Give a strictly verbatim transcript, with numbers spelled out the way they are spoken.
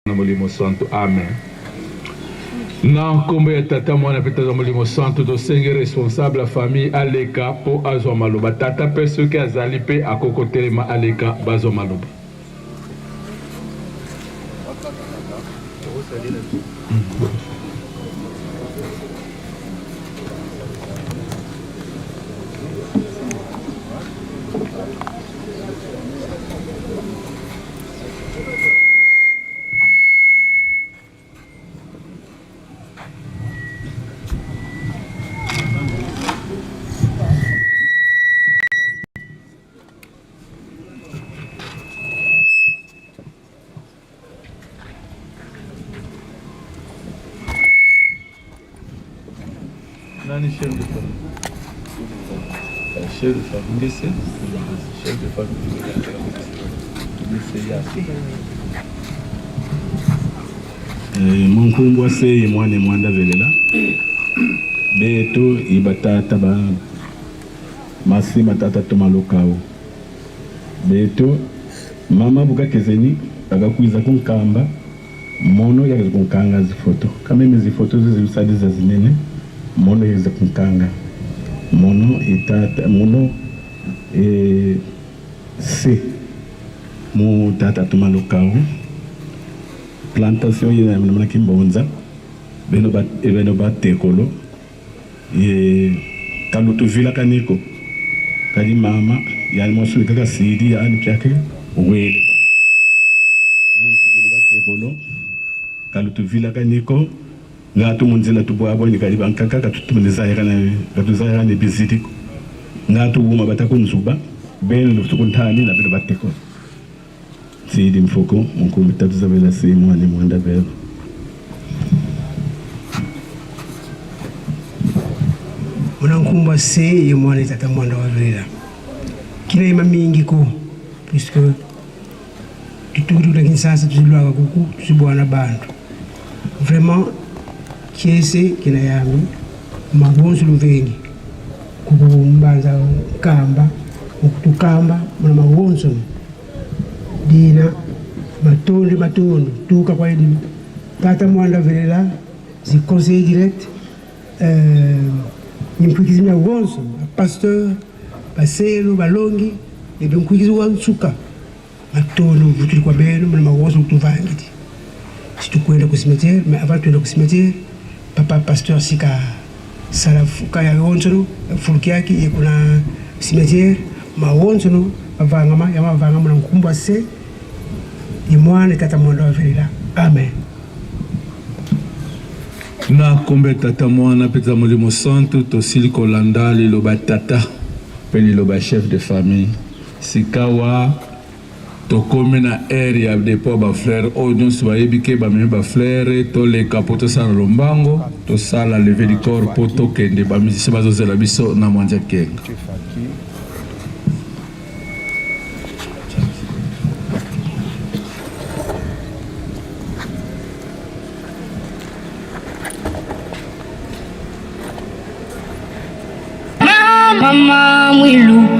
na Molimo Santu. Amen. Na nkombo ya Tata, Mwana mpe Tata Molimo Santu, tosengi responsable ya famille aleka mpo azwa maloba. Tata mpe soki azali mpe akoki kotelema aleka bazwa maloba. Nani chef de famille? Eh, chef de famille, nge se? Chef de famille, nge se ya. Eh, mu nkumbu a Se ye Mwana ye Mwanda Velela. Beto i batata ba masi ma tata Thomas Lokau. Beto, mama bu kakizeni, aka kwiza kunkamba, mono yakwiza kunkanga zifoto. Quand même zifoto zi zisadi za zinene, mono yakwiza kunkanga. Mono i tata, mono, eh, se mu tata Thomas Lokau. Plantation yina ya mwana Kimbonza, beno ba, e beno batekolo. Ye, ka lutuvilakani ko. Kadi mama, yandi mosi kaka sidi, yandi piake, wele. Ansi beno batekolo, ka lutuvilakani ko. Ngatu mu nzila tubwabwani, kadi bankaka ka tutu-, ne zayirana, ka tuzayirani bizidi ko. Ngatu wuma bata kunzuba, beno lufutu kuntani na beno batekolo. Nsidi mfuku, mu nkumbu tatu za Vela, Se, Mwana, Mwanda Vela. Muna nkumbu a Se ye Mwana ye Tata Mwanda wa Vela. Kina ye mamingi ko, puisque tutuki na Kinshasa, tuzilwaka kuku, tuzibwana bantu. Vraiment, kiese kina yami, mawonso lumveni, kuku mbanza kamba, kutukamba, muna mawonso. Dina, matondo, matondo, tuka kwa edi. Tata Mwanda Velela, zi conseil direct, euh, ni mpukizi mia wonso, ba pasteur, ba selo, balongi, ebe mpukizi wa nsuka. Matondo, vutuli kwa beno, muna mawonso tuvangidi. Si tukwenda ku cimetière, mais avant tuenda ku cimetière, papa pasteur si kasala fu-, kaya wonsono, fulu kiaki, ye kuna cimetière, mawonsono, mavangama, ya mavangama na nkumbu a Se, ye Mwana, Tata Mwanda wa Velela. Amen. Na nkumbu a Tata, Mwana, mpe Tata Molimo Santu, tosili kolanda liloba tata, mpe liloba chef de famille. Sikawa, tokomi na heure ya dépôt ya ba fleurs. Oyo nyonso bayebi ke bamemi ba fleurs, toleka mpo tosala lombango, tosala levée du corps mpo tokende. Ba musiciens bazozela biso na Mwanza Kenga. Mama Mwilu.